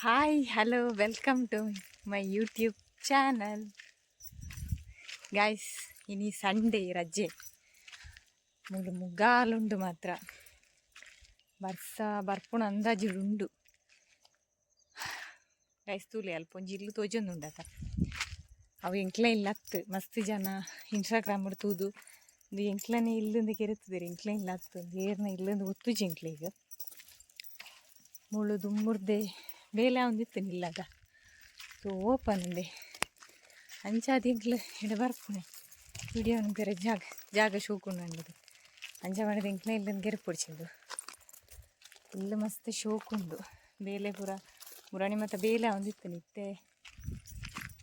Hi, hello, welcome to my YouTube channel. Guys, ಇನಿ Sunday, ರಜೆ. ಮುಲು ಮುಗಾಲುಂಡು ಮಾತ್ರ. ಬರ್ಸ ಬರ್ಪುಣ ಅಂದಾಜಿಡ್ ಉಂಡು. ಗೈಸ್, ತೂಲೆ, ಅಲ್ಪ ಒಂಜಿ ಇಲ್ಲು ತೋಜೊಂದುಂಡತ. ಅವು ಎಂಕ್ಲ ಇಲ್ಲತ್ತು. ಮಸ್ತ್ ಜನ ಇನ್ಸ್ಟಾಗ್ರಾಮ್ ತೂದು ಇಂದು ಎಂಕ್ಲನೆ ಇಲ್ಲುಂದು ಕೆರೆತುದೆರ್. ಎಂಕ್ಲ ಇಲ್ಲತ್ತು, ಏರ್ನ ಇಲ್ಲುಂದು ಗೊತ್ತುಜಿ ಎಂಕ್ಲೆಗ್. ಮುಳು ದುಂಬುರ್ದೆ ಬೇಲೆ ಆವೊಂದಿತ್ತು ಇಲ್ಲದ. ಸೊ ಓಪನ್ ಉಂದೆ. ಅಂಚಾದ್ ಎಂಕ್ಲು ಇಡೆ ಬರ್ಪುನೆ. ವಿಡಿಯೋ ಬೇರೆ ಜಾಗ ಜಾಗ ಶೋಕುಂಡು ಅಂಡದು. ಅಂಚ ಪಂಡದು ಎಂಕ್ಲ ಇಲ್ಲಂದು ಗೆರಪೊಡ್ಚಿಂದು. ಇಲ್ಲು ಮಸ್ತ್ ಶೋಕುಂಡು. ಬೇಲೆ ಪೂರ ಮುರಾಣಿ ಮಾತ ಬೇಲೆ ಆವೊಂದಿತ್ತು. ಇತ್ತೆ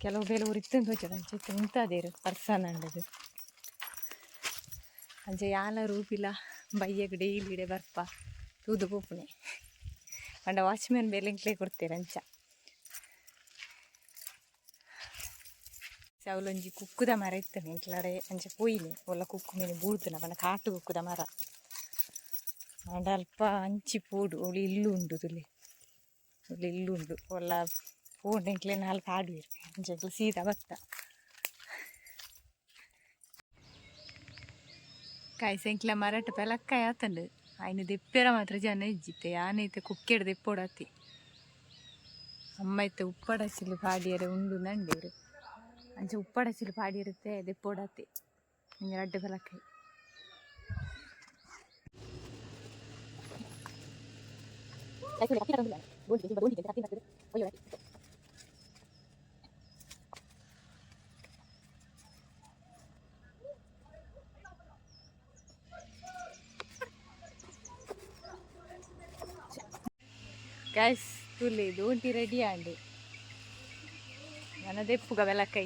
ಕೆಲವು ಬೇಲೆ ಊರು ಇತ್ತಂದು ತೋಜೋಡು. ಅಂಚ ಇತ್ತೆ ಉಂತಾದೇರು ಪರ್ಸನ್ ಅಂಡದು. ಅಂಚ ಯಾಲ ರೂಪಿಲ ಬಯ್ಯಗ್ ಡೈಲಿ ಇಡೆ ಬರ್ಪ, ತೂದು ಪೋಪುನೆ. ಪಂಡ ವಾಚ್ಮ್ಯಾನ್ ಬೇಲೆ ಎಂಕ್ಲೆ ಕೊಡ್ತೇರೆ ಅಂಚ. ಅವಲೊಂಜಿ ಕುಕ್ಕುದ ಮರ ಇತ್ತನೆ ಎಂಕ್ಲಾಡೆ. ಅಂಚ ಪೋಯಿನಿ. ಒಲ್ಲ ಕುಕ್ಕು ಮೀನು ಬೂರ್ದುನ ಪಂಡ ಕಾಟು ಕುಕ್ಕುದ ಮರ. ಆಂಡ ಅಲ್ಪ ಅಂಚಿ ಪೋಡು. ಅವಳು ಇಲ್ಲು ಉಂಡು ತುಲೆ, ಅವಳು ಇಲ್ಲು ಉಂಡು. ಒಲ್ಲ ಪೋಂಡ ಎಂಕ್ಲೆನ ಅಲ್ಪ ಆಡುವೆರ್. ಅಂಚ ಎಂಕ್ಲು ಸೀದಾ ಬತ್ತ. ಕಾಯಿ ಎಂಕ್ಲ ಮರಟ್ ಪೆಲಕ್ಕಾಯಿ ಆತಂಡು. ಆಯ್ನ ದೆಪ್ಪೆರ ಮಾತ್ರ ಜನ ಇಜ್ಜಿತ್ತೆ. ಯಾನ್ ಇತ್ತೆ ಕುಕ್ಕೆಡ್ ದೆಪ್ಪೊಡಾತಿ. ಅಮ್ಮ ಇತ್ತೆ ಉಪ್ಪಡಚಿಲು ಪಾಡಿಯರೆ ಉಂಡು ನಂಡೇರು. ಅಂಚ ಉಪ್ಪಡಚಿಲು ಪಾಡಿಯರುತ್ತೆ ದೆಪ್ಪೊಡಾತಿ. ಒಂಜಿ ರಡ್ಡ್ ಪೆಲಕ್ಕಾಯಿ. ಗೈಸ್, ತೂಲೆ, ದೋಂಟಿ ರೆಡಿ ಆಂಡ್. ನನ ದೆಪ್ಪುಗ ಬೆಲಕೈ.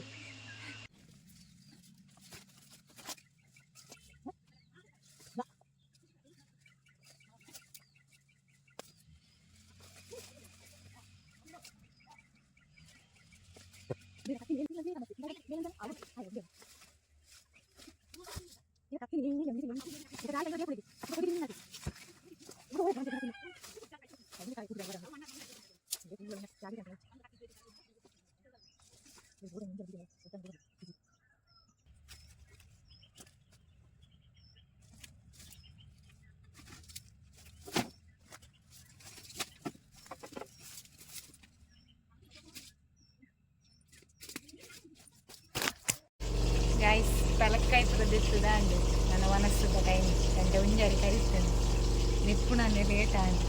ಗೈಸ್, ಪೆಲಕ್ಕಾಯಿ ಪೂರ ದೆತ್ತುದಾಂಡ್. ನನ್ನ ವನಸ್ಸುದ ಟೈಮ್ ಗಂಟೆ ಒಂಜಾರಿ ಕರಿತೇನೆ. ದೆಪ್ಪುನನೆ ಲೇಟ್ ಆಂಡ್.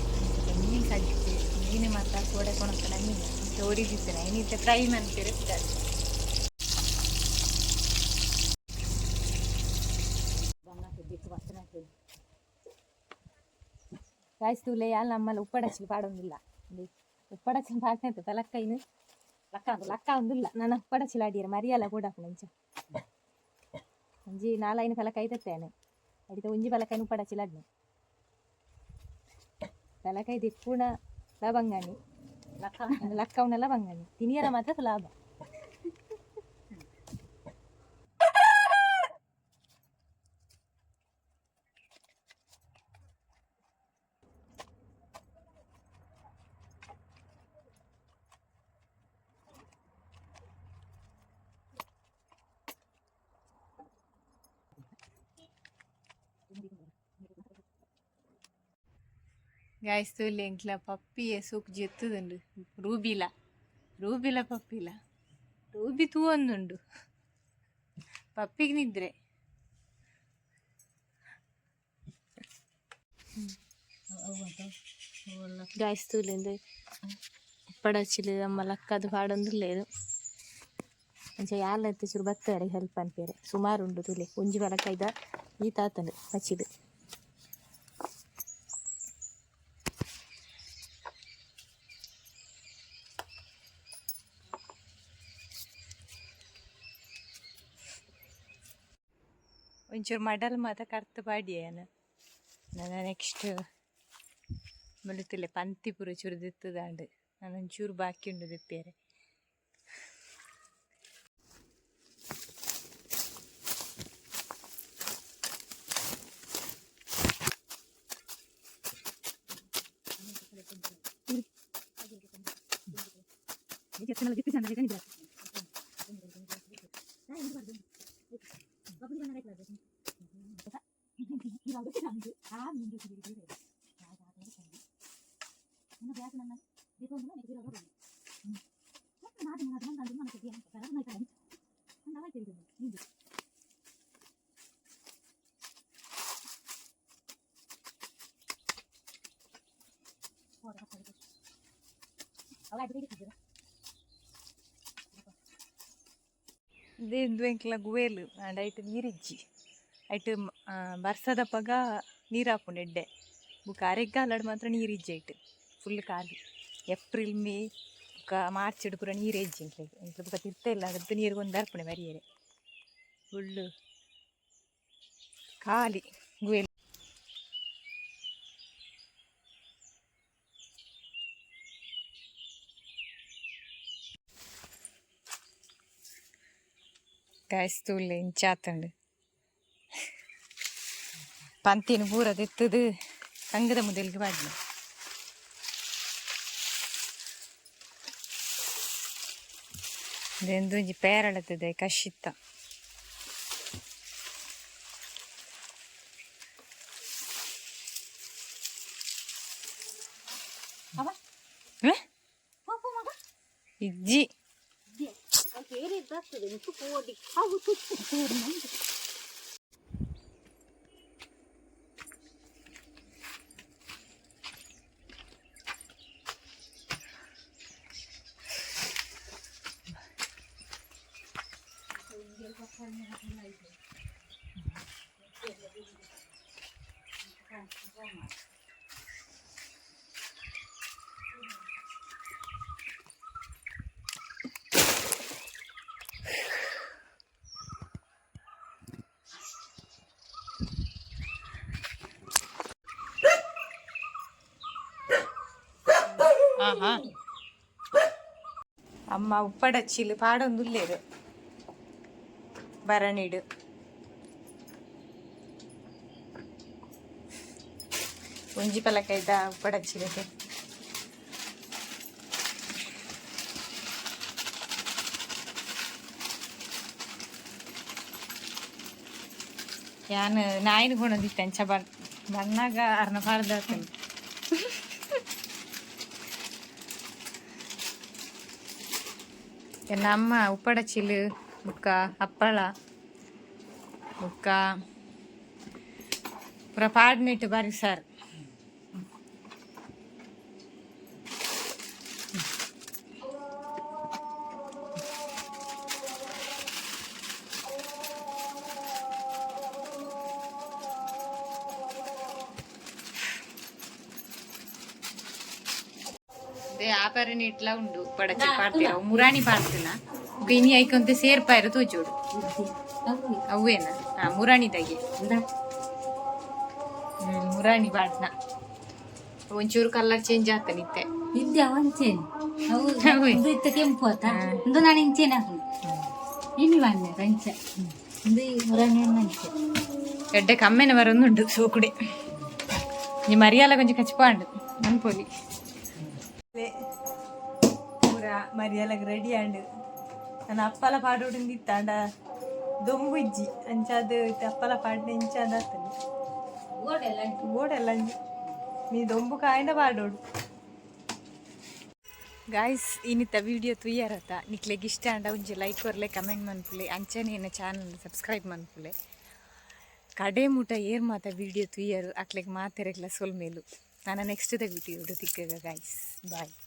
ಮೀನು ಸಜ್ಜೆ, ಮೀನು ಮಾತ್ರ ಕೋಡೆ ಕೊನೊತ್ತನ ಮೀನು ಒರಿದಿತ್ತೇನೆ. ಐನಿತ್ತೆ ಫ್ರೈ ಮನ್ಪೆರೆ ಇತ್ತಾರೆ. ಗೈಸ್, ತೂಲೆ, ಯಾಲ್ ನಮ್ಮಲ್ಲಿ ಉಪ್ಪಡಚ್ಚಿಲು ಪಾಡೊಂದಿಲ್ಲ. ಉಪ್ಪಡಚ್ಚಿಲು ಪಾಡ್ನೈತೆ ಪೆಲಕ್ಕೈನು ಲಕ್ಕ ಲಕ್ಕ ಒಂದಿಲ್ಲ. ನನ್ನ ಉಪ್ಪಡಚ್ಚಿಲು ಆಡಿಯರ್ ಮರಿಯಲ್ಲ ಕೂಡ. ಅಂಚ ಒಂಜಿ ನಾಲೈನು ಪೆಲಕಾಯಿ ತತ್ತೇನೆ. ಅಡಿತ ಒಂಜಿ ಪೆಲಕಾಯಿನ ಉಪ್ಪಡಚ್ಚಿಲು ಆಡ್ನೆ. ಪೆಲಕಾಯಿ ದೆಪ್ಪುಣ ಲವಂಗನಿ ಲಕ್ಕವನ ಲವಂಗನಿ ತಿನಿಯರ ಮಾತ್ರ ಲಾಭ. ಗಾಯ್ಸ್, ತೂಲೆ, ಎಂಕ್ಲ ಪಪ್ಪಿ ಸೂಕ್ ಜೆತ್ತುದುಂಡು. ರೂಬಿಲ, ರೂಬಿಲ, ಪಪ್ಪಿಲ. ರೂಬಿ ತೂವೊಂದುಂಡು, ಪಪ್ಪಿಗೆ ನಿದ್ರೆ. ಗಾಯ್ಸ್, ತೂಲೆಂದು ಉಪ್ಪಡಚ್ಚಿಲು ಅಮ್ಮ ಲಕ್ಕದು ಪಾಡೊಂದುಲ್ಲೆರ್. ಅಂಚ ಯಾಲ ಇತ್ತೆ ಚೂರು ಬತ್ತಾರೆ ಹೆಲ್ಪ್ ಅನ್ಪೇರೆ. ಸುಮಾರು ಉಂಡು ತೂಲೆ. ಒಂಜಿ ಪಲಕೈದ ಈ ತಾತಂಡು ಪಚ್ಚಿದು. ಒಂಚೂರು ಮಡಲ್ ಮಾತ ಕರ್ತು ಪಾಡಿಯೇನ. ನನ್ನ ನೆಕ್ಸ್ಟ್ ಮುಲುತುಲೆ ಪಂತಿ ಪೂರ ಚೂರು ದೆತ್ತುದಾಂಡ್. ನನ ಒಂಚೂರು ಬಾಕಿ ಉಂಡು ದೆಪ್ಪಿಯರೆ. ಇಂದು ಎಂಕ್ಲ ಗುವೇಲು ಆಂಡ ಐಟ್ ನೀರಿಜ್ಜಿ. ಐಟ್ ಬರ್ಸದಪಗ ನೀರಾಪುಂಡು ಎಡ್ಡೆ. ಬುಕ್ಕ ಅರೆಗಾಲಡ್ ಮಾತ್ರ ನೀರಿಜ್ಜಿ ಐಟ್, ಫುಲ್ ಖಾಲಿ. ಏಪ್ರಿಲ್ ಮೇ ಬುಕ್ಕ ಮಾರ್ಚ್ ಪೂರ ನೀರೇ ಇಜ್ಜಿ ಎಂಕ್ಲೆಗ್. ಎಂಕ್ಲ ಬುಕ್ಕ ತಿರ್ತ ಇಲ್ಲ ಅಡ್ದು ನೀರು ಕೊಂದು ಬರ್ಪುಂಡು ಬರಿಯರೆ. ಫುಲ್ಲು ಖಾಲಿ ಗುವೇಲು. ಗಾಯ್ಸ್, ತೂಲೆ ಇಂಚಾತುಂಡು. ಪಂತಿನ ಪೂರ ದೆತ್ತುದು ಕಂಗದ ಮುದೆಲ್ಗ್ ಪಾಡ್ನೆ. ಉಂದೊಂಜಿ ಪೇರಳತದೆ ಕಶಿತ್ತ. ಹ? ಇಜ್ಜಿ. ಆಹಾ, ಅಮ್ಮ ಉಪ್ಪಡಚ್ಚಿಲ್ ಪಾಡೊಂದುಲ್ಲೆರ್ ಭರಣಿಡ್. ಒಂಜಿ ಪಲಕೈದ ಉಪ್ಪಡಚ್ಚಿಲತೆ. ಯಾನ್ ನಾಯಿನ್ ಕೊನೊಂದಿತ್ತೆ. ಅಂಚ ಬನ್ನಗ ಅರ್ನ ಪಾಡ್ದಾತುಂಡು. ಎನ್ನ ಅಮ್ಮ ಉಪ್ಪಡಚ್ಚಿಲ್ ಬುಕ್ಕ ಹಪ್ಪಳ ಬುಕ್ಕ ಪೂರ ಪಾಡ್ನೆಟ್ ಬಾರಿ ಸಾರ್. ಅದೇ ಆಪರಣ ಇಟ್ಲ ಉಂಡು. ಉಪ್ಪಡಚ್ಚಿಲ್ ಪಾಡ್ತೀರ, ಮುರಾಣಿ ಪಾಡ್ತಿನ. ಬೊಕ ಇನಿ ಐಕೊಂತೆ ಸೇರ್ಪಾಯರ ತೋಜೋಡು. ಅವ್ವೇನ? ಹಾ, ಮುರಾಣಿದಾಗೆ. ಮುರಾಣಿ ಪಾಡ್ನ. ಒಂಚೂರು ಕಲರ್ ಚೇಂಜ್ ಆತನ ಇತ್ತೆ. ಇದ್ದೆ ಅವಂಚೇನೆ ಅವು. ಅವೇ. ಇದು ಇತ್ತ ಕೆಂಪು ಆತ. ಇಂದು ನಾನು ಇಂಚೇನೆ ಹಾಕುದು. ಇನ್ನು ಬನ್ನೆ ಅಂಚ ಇಂದು ಮುರಾಣಿ ಅಂಚೆ. ಎಡ್ಡೆ ಕಮ್ಮೆನ ಬರೊಂದುಂಡು ಸೋಕುಡೆ. ಒಂಜಿ ಮರಿಯಾಲ ಕೊಂಚ ಕಚ್ಪಾಂಡು ಮನ್ಪೊಲಿ. ಪೂರ ಮರಿಯಾಲಗ್ ರೆಡಿ ಆಂಡ್. ನನ್ನ ಅಪ್ಪಲ ಪಾಡೋಡುಂದಿತ್ತ, ಆಂಡ ದೊಂಬು ಇಜ್ಜಿ. ಅಂಚಾದ್ ಇತ್ತೆ ಅಪ್ಪಲ ಪಾಡ್ನೆ ಇಂಚಾದ್ ಆತಂಡ್. ಬೋಡೆಲ್ಲ ನೀ ದೊಂಬು ಕಾಯ್ದ ಪಾಡೋಡು. ಗಾಯ್ಸ್, ಇನ್ನಿತ್ತ ವಿಡಿಯೋ ತುಯ್ಯಾರತ್ತ, ನಿಕ್ಲೆಗ್ ಇಷ್ಟ ಆಂಡ ಒಂಜಿ ಲೈಕ್ ಕೊರ್ಲೆ, ಕಮೆಂಟ್ ಮನ್ಪುಲೆ, ಅಂಚನೆ ಎನ್ನ ಚಾನಲ್ ಸಬ್ಸ್ಕ್ರೈಬ್ ಮನ್ಪುಲೆ. ಕಡೆ ಮುಟ ಏರ್ ಮಾತ ವಿಡಿಯೋ ತುಯ್ಯರು ಅಕ್ಲೆಗ್ ಮಾತೆರೆಗ್ಲ ಸೊಲ್ಮೆಲು. ನಾನು ನೆಕ್ಸ್ಟ್ ದ ವಿಡಿಯೋ ತಿಕ್ಕಗ. Guys, bye.